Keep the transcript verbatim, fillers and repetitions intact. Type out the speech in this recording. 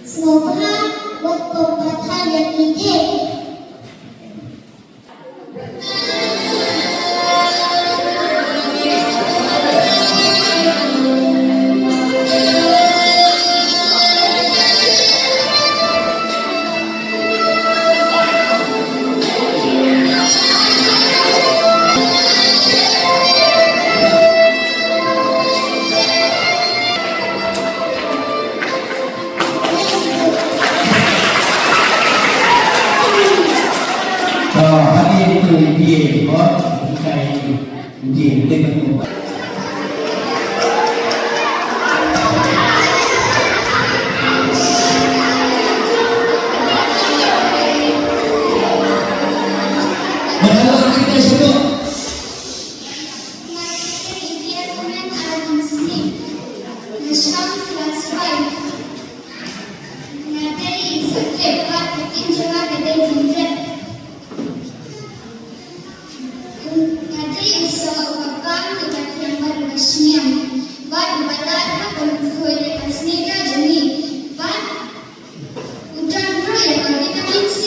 Sngewbha wat pom pat ha ïa ki dieng. Nga dei u soh uba bang, uba thiang bad uba shngiam, bad uba lad ha ka lynti ka sngi ka jong ngi, bad u don briew ïa ka vitamin C.